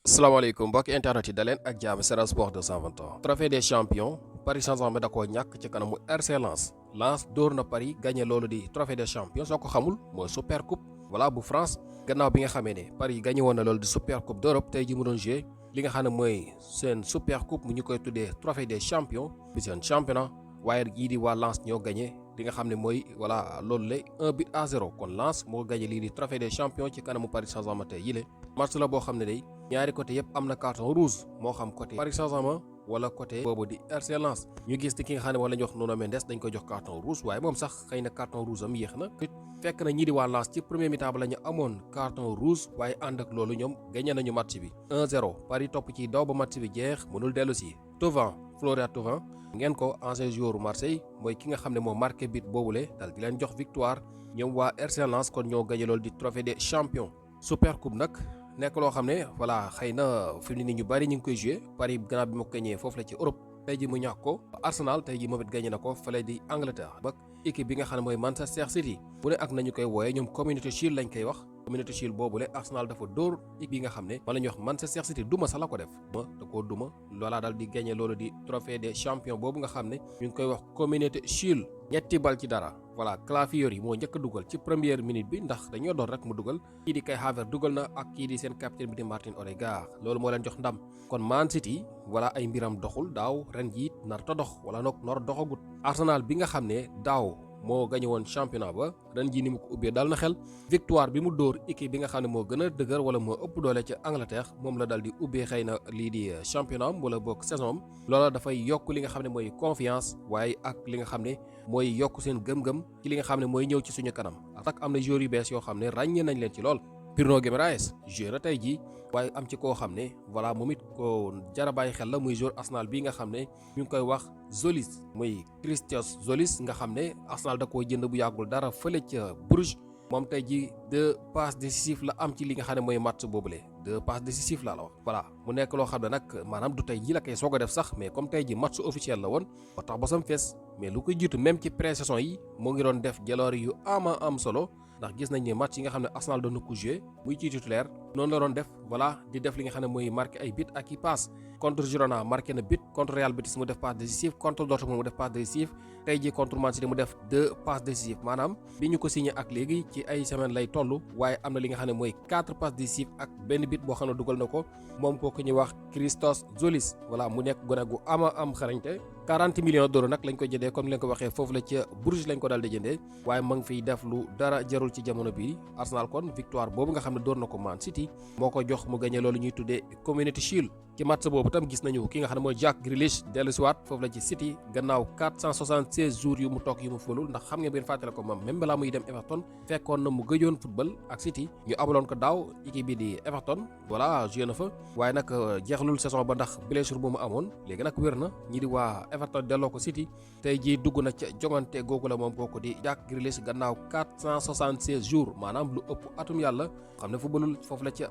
salaamaaleykum mbokki internet yi daleen ak jàmm Sen Sport 221 trophée des champions Paris Saint-Germain da koo ñàkk ci kanamu RC Lens. Lens dóor na Paris gagné loolu di trophée des champions soo ko xamul mooy super coupe voilà bu France. gannaaw bi nga xamee ne Paris gagné woon na loolu di super coupe d'Europe tey ji mu doon joué li nga xam ne mooy seen super coupe mu ñu koy tuddee trophée des champions bi seen championnat waaye yii di waa Lens ñoo gagné li nga xam ne mooy voilà loolu la 1-0 kon Lens moo gagné lii di trophée des champions ci kanamu Paris Saint-Germain tey yile match la boo xam ne day ñaari côté yëpp am na carton rouge moo xam côté Paris Saint-Germain wala côté boobu di RC Lens ñu gis ni ki nga xam ne moom la ñu wax Nuno Mendes dañ ko jox carton rouge waaye moom sax xëy na carton rouge am yéex na fekk na ñii di waa Lens ci premier mi-temps ba la ñu amoon carton rouge waaye ànd ak loolu ñoom gagné nañu match bi 1-0 Paris topp ci daw ba match bi jeex mënul dellu si Thauvin Florian Thauvin ngeen ko ancien joueur Marseille mooy ki nga xam ne moo marqué but boobule dal di leen jox victoire ñoom waa RC Lens kon ñoo gagné loolu di trophée des champions super coupe nag nekk loo xam ne voilà xëy na fi mu ne ñu bari ñu ngi koy joué Paris gannaaw bi ma ko gagné foofu la ci Europe tey ji mu ñàkk ko Arsenal tey ji moom it gagné na ko fële di Angleterre ba équipe bi nga xam ne mooy Manchester City bu ne ak nañu koy wooyee ñoom Community Shield lañ koy wax Community Shield boobule Arsenal dafa dóor équipe bi nga xam ne man la ñuy wax Manchester City duma sax la ko def da koo duma loola daal di gagné loolu di trophée des champions boobu nga xam ne ñu ngi koy wax Community Shield ñetti bal ci dara voilà Clafiori moo njëkk a dugal ci première minute bi ndax dañoo doon rek mu dugal kii di Kai Havertz dugal na ak kii di seen capitaine bi di Martin Odegaard loolu moo leen jox ndam kon Man City voilà ay mbiram doxul daaw ren jii nar ta dox wala nar doxagut Arsenal bi nga xam ne daaw moo gagné woon championnat ba ren jii ni mu ko ubbee dal na xel victoire bi mu dóor équipe bi nga xam ne moo gën a dëgër wala moo ëpp doole ca Angleterre moom la dal di ubbee xëy na lii di championnat am wala boog saison am loola dafay yokk li nga xam ne mooy confiance waaye ak li nga xam ne mooy yokk seen gëm-gëm ci li nga xam ne mooy ñëw ci suñu kanam attaque am na joueurs yu bees yoo xam ne ràññee nañ leen ci lool Bruno Guimaraes joué na tey jii waaye am ci koo xam ne voilà moom it ko jara bàyyi xel la muy joueur Arsenal bi nga xam ne ñu ngi koy wax Zolis muy Christos Zolis nga xam ne Arsenal da koo jënd bu yàggul dara fële ca Bruges moom tey jii 2 passes décisives la am ci li nga xam ne mooy match boobule 2 passes décisives laa la wax voilà mu nekk loo xam ne nag maanaam du tey ji la koy soog a def sax mais comme tey ji match officiel la woon ba tax ba sam fees mais lu koy jiitu même ci pré-saison yi moo ngi doon def jaloor yu am solo ndax gis nañ ne match yi nga xam ne Arsenal doon na ko joué muy ci titulaire noonu la doon def voilà di def li nga xam ne mooy marqué ay but ak i passe contre Girona marqué na but contre Real Betis mu def passe décisive contre Dortmund mu def passe décisive tey jii contre Man City mu def 2 passes décisives maanaam bi ñu ko signé ak léegi ci ay semaine lay toll waaye am na li nga xam ne mooy 4 passes décisives ak benn but boo xam ne dugal na ko moom kooku ñuy wax Christos Zolis voilà mu nekk gone gu am xarañte 40 millions d'euros nag lañ ko jëndee comme leen ko waxee foofu la ca Bruges lañ ko daal di jëndee waaye ma ngi fiy def lu dara jarul ci jamono bii Arsenal kon victoire boobu nga xam ne door na ko Man City moo ko jox mu gagné loolu ñuy tuddee Community Shield ci match boobu tam gis nañu ki nga xam ne mooy Jack Grealish dellusiwaat foofu la ci City gannaaw 476 jours yu mu toog yu mu fulul ndax xam ngeen ngeen fàttale ko moom même balaa muy dem Everton fekkoon na mu gëjoon football ak City ñu abaloon ko daaw équipe bi di Everton voilà joué na fa waaye nag jeexlul saison ba ndax blessure bu mu amoon léegi nag wér na ñi di waa Everton delloo ko City tey jii dugg na ca jongante googu la moom kooku di Jack Grealish gannaaw 476 jours maanaam lu ëpp atum yàlla xam ne footballul foofu la ca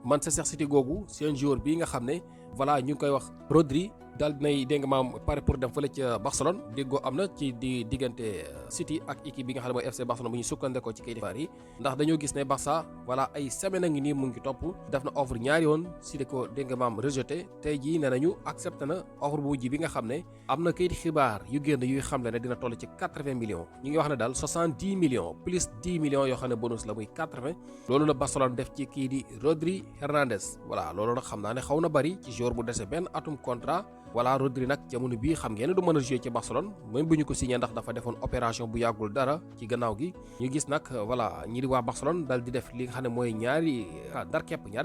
Manchester City googu seen joueur bii nga xam ne voilà ñu ngi koy wax Rodri daal dinay dégg nga maam pare pour dem fële ca Barcelone déggoo am na ci diggante City ak équipe bi nga xam ne mooy FC Barcelone bu ñu sukkandekoo ci kayit xibaar yi ndax dañoo gis ne Barça voilà ay semaine a ngi nii mu ngi topp def na offre ñaari yoon City ko dégg nga maam rejeté tey jii nee nañu accepté na offre bu mujj bi nga xam ne am na kayit xibaar yu génn yuy xam le ne dina toll ci 80 millions ñu ngi wax ne daal 70 millions plus 10 millions yoo xam ne bonus la muy 80 loolu la Barcelone def ci kii di Rodri Hernandez voilà loolu nag xam naa ne xaw na bari ci joueur bu dese benn atum contrat voilà Rodri nag jamono bii xam ngeen ne du mën a jouer ci Barcelone même bu ñu ko signé ndax dafa defoon opération bu yàggul dara ci gannaaw gi ñu gis nag voilà ñi di waa Barcelone dal di def li nga xam ne mooy ñaari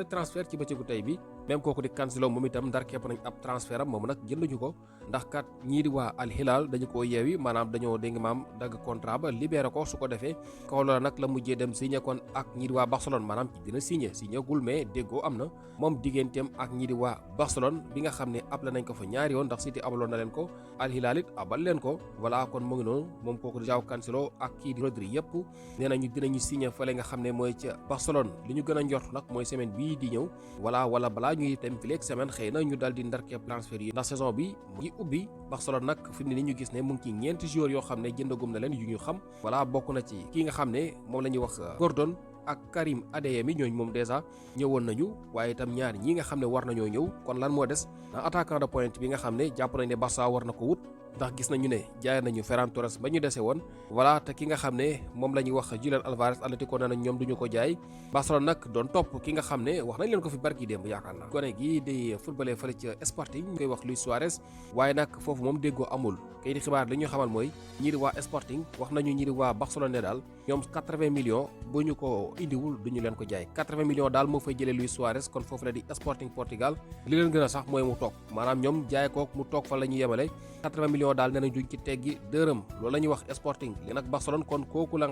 transfert ci bëccëgu tey bi même kooku di Cancelo moom itam ndar képp nañ ab transfert am moom nag jënduñu ko ndax kat ñii di waa Al Hilal dañu ko yeewi maanaam dañoo dégg maam dagg contrat ba libéré ko su ko defee kaw loola nag la mujjee dem signé kon ak ñii di waa Barcelone maanaam ci dina signé gul mais déggoo am na moom digganteem ak ñii di waa Barcelone bi nga xam ne ab la nañ ko fa ñaari yoon ndax City abaloon na leen ko Al Hilal it abal leen ko voilà kon mu ngi noonu moom kooku Joao Cancelo ak kii di Rodri yëpp nee nañu dinañu signé fële nga xam ne mooy ca Barcelone li ñu gën a njort nag mooy semaine bii di ñëw wala balaa ñuy dem fileeg semaine xëy na ñu daal di ndarkee transfert yi ndax saison bi mu ngi ubbi Barcelone nag fi mu ne ni ñu gis ne mu ngi ci ñeenti joueurs yoo xam ne jëndagum na leen yu ñu xam voilà bokk na ci kii nga xam ne moom la ñuy wax Gordon ak Karim Adeyemi ñooñu moom dèjà ñëwoon nañu waaye itam ñaar ñi nga xam ne war nañoo ñëw kon lan moo des attaquant de pointe bi nga xam ne jàpp nañ ne Barça war na ko wut ndax gis nañu ne jaay nañu Ferran Torres ba ñu dese woon voilà te ki nga xam ne moom la ñuy wax Julián Álvarez Atlético nee nañ ñoom duñu ko jaay Barcelone nag doon topp ki nga xam ne wax nañ leen ko fi barki démb yaakaar naa gone gi di footballé fële ca Sporting ñu koy wax Luis Suarez waaye nag foofu moom déggoo amul kay di xibaar li ñu xamal mooy ñii di waa Sporting wax nañu ñii di waa Barcelone ne daal ñoom 80 millions bu ñu ko indiwul duñu leen ko jaay 80 millions daal moo fay jëlee Luis Suarez kon foofu la di Sporting Portugal li leen gën a sax mooy mu toog maanaam ñoom jaay kook mu toog fa la ñu yemale 80 millions daal nee nañ duñ ci teggi dërëm loolu la ñuy wax Sporting li nag Barcelone kon kooku la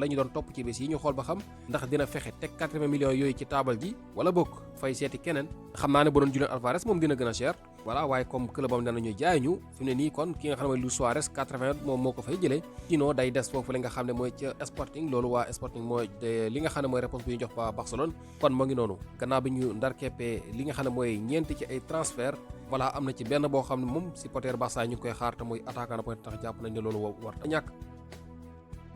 ñu doon topp ci bés yi ñu xool ba xam ndax dina fexe teg 80 millions yooyu ci taabal ji wala bokk fay seeti keneen xam naa ne bu doon Julián Álvarez moom dina gën a cher voilà waaye comme club am nee nañu jaay ñu fi mu ne nii kon ki nga xam ne mooy Luis Suarez 80 moom moo ko fay jëlee sinon day des foofu li nga xam ne mooy ca Sporting loolu waa Sporting mooy li nga xam ne mooy réponse bi ñu jox waa Barcelone kon moo ngi noonu gannaaw bi ñu ndar keppee li nga xam ne mooy ñeenti ci ay transfert voilà am na ci benn boo xam ne moom supporter Barça ñu ngi koy xaar te muy attaquant na point tax jàpp nañ ne loolu war a ñàkk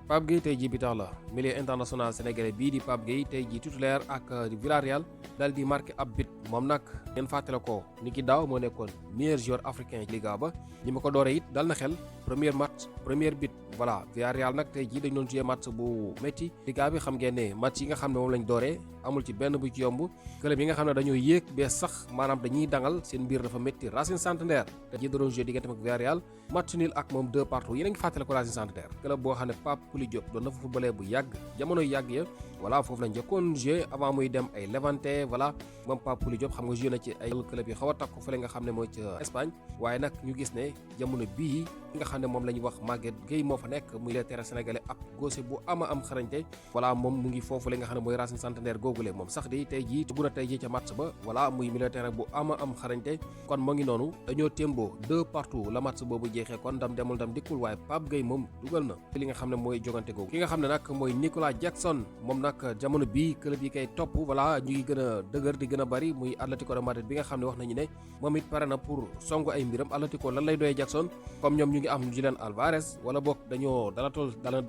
Pape Gueye tey jii bi tax la milieu international sénégalais bii di Pape Gueye tey jii titulaire ak Villarreal dal di marqué ab but moom nag ngeen fàttale ko ni ki daaw moo nekkoon meilleur joueur africain Liga ba ñi ma ko dooree it dal na xel premier match premier but voilà Villarreal nag tey jii dañu doon joué match bu métti Liga bi xam ngeen ne match yi nga xam ne moom lañ dooree amul ci benn bu ci yomb club yi nga xam ne dañoo yéeg bee sax maanaam dañuy dangal seen mbir dafa métti Racing Santander te ji da doon joué diggante ak Villarreal match nul ak moom 2 partout yéen a ngi fàttale ko Racing Santander club boo xam ne Pape Kouli Diop doon na fa footballé bu yàgg jamono yàgg ya voilà foofu lañ njëkkoon joué avant muy dem ay Levante voilà moom Pape Kouli Diop xam nga joué na ci ay club yi xaw a takku fële nga xam ne mooy ci Espagne waaye nag ñu gis ne jamono bii nga xam ne moom la ñuy wax Maguette Gueye moo fa nekk muy le terrain sénégalais ab gauche bu ama am xarañte voilà moom mu ngi foofu li nga xam ne mooy Racing Santander googule moom sax di tey jii tugg na tey jii ca match ba voilà muy milieu terrain bu ama am xarañte kon moo ngi noonu dañoo témboo 2 partout la match boobu jeexee kon ndam demul ndam dikkul waaye Pape Gueye moom dugal na li nga xam ne mooy jogante googu ki nga xam ne nag mooy Nicolas Jackson moom nag jamono bii club yi koy topp voilà ñu ngi gën a dëgër di gën a bari muy Atlético de Madrid bi nga xam ne wax nañu ne moom it pare na pour songu ay mbiram Atlético lan lay doyee Jackson comme ñoom ñu ngi am Julián Álvarez wala boog dañoo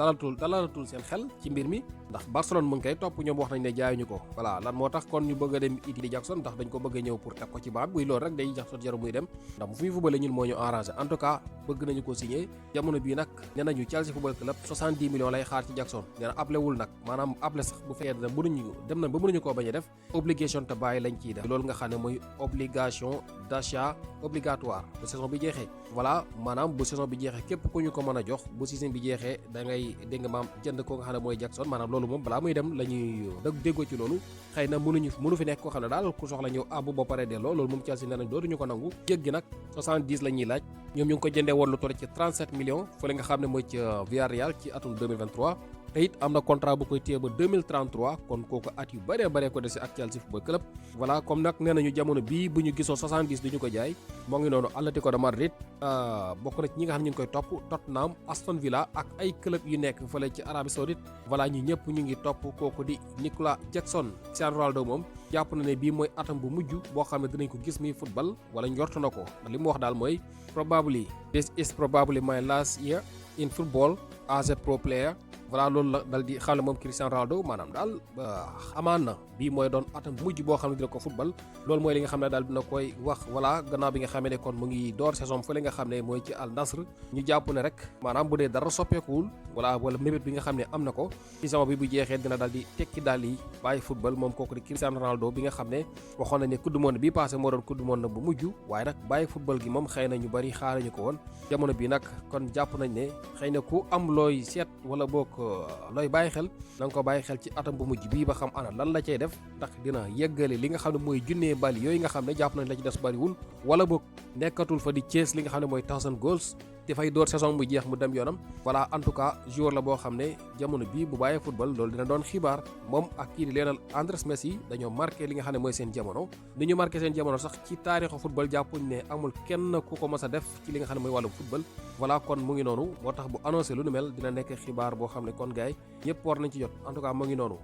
dalalatul seen xel ci mbir mi ndax Barcelone mu ngi koy topp ñoom wax nañ ne jaayuñu ko voilà lan moo tax kon ñu bëgg a dem iti Jackson ndax dañ ko bëgg a ñëw pour teg ko ci banc buy loolu rek day Jackson jaru muy dem ndax fu ñu footballé ñun moo ñu arrangé en tout cas bëgg nañu ko signé jamono bii nag nee nañu Chelsea Football Club 70 millions lay xaar ci Jackson nee na ablewul nag maanaam able sax bu fekkee dem na ba mënuñu koo bañ a def obligation te bàyyi lañ ciy def loolu nga xam ne mooy obligation d'achat obligatoire bu saison bi jeexee voilà maanaam bu saison bi jeexee képp ku ñu ko mën a jox bu saison bi jeexee da ngay dégg nga maam jënd ko nga xam ne mooy Jackson maanaam loolu moom balaa muy dem la ñuy déggoo ci loolu xëy na mënu fi nekk koo xam ne daal ku soxla ñëw abu ba pare delloo loolu moom Chelsea nee nañ dootuñu ko nangu jég gi nag 70 la ñuy laaj ñoom ñu ngi ko jëndee woon lu toll ci 37 millions fële nga xam ne mooy ci Villarreal ci atum 2023 te it am na contrat bu koy téye ba 2033 kon kooku at yu bëree ko dese ak Chelsea Football Club voilà comme nag nee nañu jamono bii bu ñu gisoo 70 du ñu ko jaay moo ngi noonu Atlético de Madrid bokk na ci ñi nga xam ne ñu ngi koy topp Tottenham Aston Villa ak ay club yu nekk fële ci Arabie Saoudite voilà ñi ñëpp ñu ngi topp kooku di Nicolas Jackson Cristiano Ronaldo moom jàpp na ne bii mooy atam bu mujj boo xam ne dinañ ko gis muy football wala njort na ko li mu wax daal mooy this is probably my last year in football as a pro player voilà loolu la dal di xam ne moom Cristiano Ronaldo maanaam daal amaan na bii mooy doon atam mujj boo xam ne dina ko football loolu mooy li nga xam ne daal dina koy wax voilà gannaaw bi nga xamee ne kon mu ngi door saison fële nga xam ne mooy ci Al Nassr ñu jàpp ne rek maanaam bu dee dara soppeekuwul voilà wala mébét bi nga xam ne am na ko saison bi bu jeexee dina daal di tekki daal yi bàyyi football moom kooku di Cristiano Ronaldo bi nga xam ne waxoon nañ ne coupe du monde bi passé moo doon coupe du monde bu mujj waaye nag bàyyi football gi moom xëy na ñu bari xaaruñu ko woon jamono bi nag kon jàpp nañ ne xëy na ku am looy seet wala boog looy bàyyi xel na nga ko bàyyi xel ci atam bu mujj bii ba xam ana lan la cay def ndax dina yeggale li nga xam ne mooy junnee bali yooyu nga xam ne jàpp nañ la ci des bariwul wala boog nekkatul fa di Thiès li nga xam ne mooy 1000 goals dafay door saison bu jeex mu dem yoonam voilà en tout cas joueur la boo xam ne jamono bii bu bàyyee football loolu dina doon xibaar moom ak kii di Lionel Andrés Messi dañoo marqué li nga xam ne mooy seen jamono ni ñu marqué seen jamono sax ci taarixu football jàppuñ ne amul kenn ku ko mës a def ci li nga xam ne mooy wàllum football voilà kon mu ngi noonu moo tax bu annoncé lu nu mel dina nekk xibaar boo xam ne kon gaay ñëpp war nañ ci jot en tout cas mu ngi noonu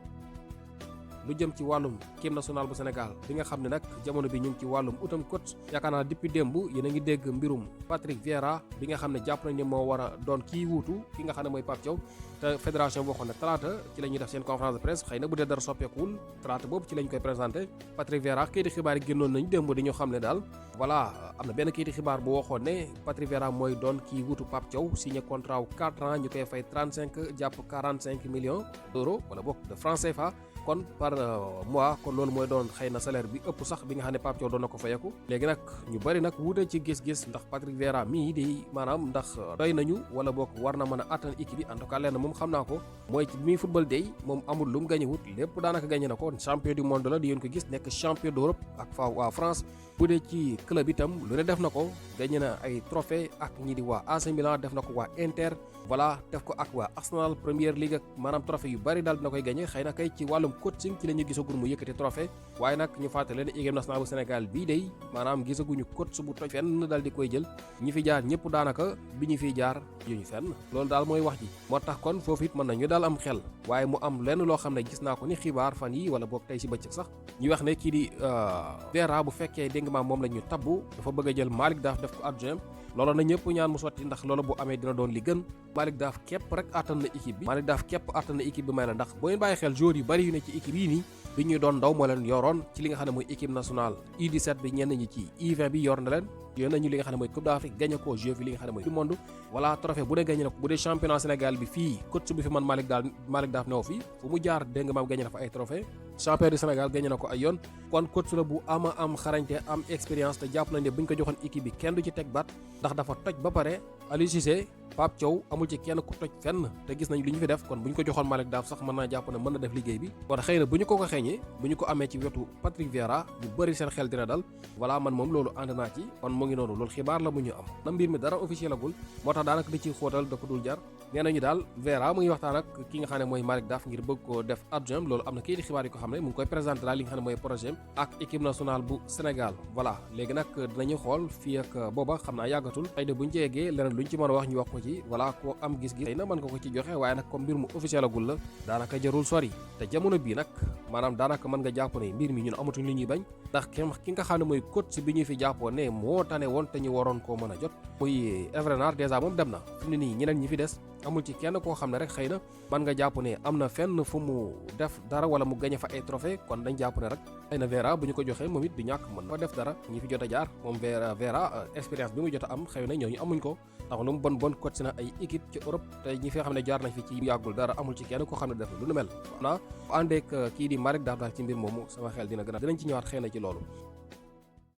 lu jëm ci wàllum équipe nationale bu Sénégal bi nga xam ne nag jamono bi ñu ngi ci wàllum utam coach yaakaar naa depuis démb yéen a ngi dégg mbirum Patrick Vieira bi nga xam ne jàpp nañ ne moo war a doon kii wuutu ki nga xam ne mooy Pape Thiaw te fédération boo xam ne talaata ci la ñuy def seen conférence de presse xëy na bu dee dara soppeekuwul talaata boobu ci lañ koy présenté Patrick Vieira kayiti xibaar yi génnoon nañu démb di ñu xam ne daal voilà am na benn kayiti xibaar bu waxoon ne Patrick Vieira mooy doon kii wuutu Pape Thiaw signé contrat wu 4 ans ñu koy fay 35 jàpp 45 millions d'euros wala bokk de francs CFA kon par mois kon loolu mooy doon xëy na salaire bi ëpp sax bi nga xam ne Pape Thiaw doon na ko fayeku léegi nag ñu bari nag wuute ci gis-gis ndax Patrick Vieira mii di maanaam ndax doy nañu wala boog war na mën a attan équipe bi en tout cas lenn moom xam naa ko mooy ci mi football day moom amul lu mu gañe wut lépp daanaka gañe na ko champion du monde la di yéen ko gis nekk champion d'Europe ak waa France bu dee ci club itam lu ne def na ko gañe na ay trophée ak ñi di waa AC Milan def na ko waa Inter voilà def ko ak waa Arsenal Premier League ak maanaam trophée yu bari daal dina koy gañe xëy na kay ci wàllum coaching ci la ñu gisagul mu yëkkati trophée waaye nag ñu fàttali leen équipe nationale bu Sénégal bii day maanaam gisaguñu coach bu toj fenn daal di koy jël ñi fi jaar ñëpp daanaka bi ñu fiy jaar yuñu fenn loolu daal mooy wax ji moo tax kon foofu it mën nañu daal am xel waaye mu am lenn loo xam ne gis naa ko ni xibaar fan yi wala boog tey si bëccëg sax ñu wax ne kii di Vieira bu fekkee dégg nga maam moom la ñu tabbu dafa bëgg a jël Malick Daf def ko adjoint loolu na ñëpp ñaan mu sotti ndax loolu bu amee dina doon li gën Malick Daf képp rek attan na équipe bi Malick Daf képp attan na équipe bi may la ndax boo ngeen bàyyi xel joueurs yu bari yu ne ci équipe yi nii bi ñuy doon ndaw moo leen yoroon ci li nga xam ne mooy équipe nationale U17 bi ñenn ñi ci U20 bi yor na leen yoon nañu li nga xam ne mooy Coupe d'Afrique gagné ko jeu fi li nga xam ne mooy du monde voilà trophée bu dee gagné na ko bu dee championnat Sénégal bi fii coach bi fi man Malick Daf new fii fu mu jaar dégg nga maam gagné na fa ay trophée champion du Sénégal gagné na ko ay yoon kon coach la bu ama am xarañte am expérience te jàpp nañ ne bu ñu ko joxoon équipe bi kenn du ci teg baat ndax dafa toj ba pare Aliou Cissé Pape Thiaw amul ci kenn ku toj fenn te gis nañ li ñu fi def kon bu ñu ko joxoon Malick Daf sax mën naa jàpp ne mën na def liggéey bi kon xëy na bu ñu ko xeeñee bu ñu ko amee ci wetu Patrick Vieira ñu bëri seen xel dina dal voilà man moom loolu ànd naa ci kon mu ngi noonu loolu xibaar la mu ñu am na mbir mi dara officiel agul moo tax daanaka di ciy xóotal da ko dul jar nee nañu daal Vieira mu ngi waxtaan ak ki nga xam ne mooy Malick Daf ngir bëgg koo def adjoint loolu am na kii di xibaar yi ko xam ne mu ngi koy présenté daal li nga xam ne mooy projet ak équipe nationale bu Sénégal voilà léegi nag dinañu xool fii ak booba xam naa yàggatul xëy na buñ ci yeggee leneen luñ ci mën a wax ñu wax ko ci voilà ko am gis-gis xëy na mën nga ko ci joxe waaye nag comme mbir mu officiel agul la daanaka jarul sori te jamono bii nag maanaam daanaka mën nga jàpp ne mbir mi ñun amatuñ li ñuy bañ ndax ki nga xam ne mooy coach bi ñu fi jàppoo ne moo tane woon te ñu waroon koo mën a jot muy Evrenard dèjà moom dem na fi mu ne nii ñeneen ñi fi des amul ci kenn koo xam ne rek xëy na mën nga jàpp ne am na fenn fu mu def dara wala mu gañe fa ay trophée kon dañ jàpp ne rek xëy na Vieira bu ñu ko joxee moom it du ñàkk mën na def dara ñi fi jot a jaar moom Vieira expérience bi mu jot a am xëy na ñooñu amuñ ko ndax lu mu bon coach na ay équipe ci Europe te ñi fi xam ne jaar nañ fi ci yàggul dara amul ci kenn koo xam ne def lu nu mel na àndeek kii di Malick Daf daal ci mbir moomu sama xel dina gën a dinañ ci ñëwaat xëy na ci loolu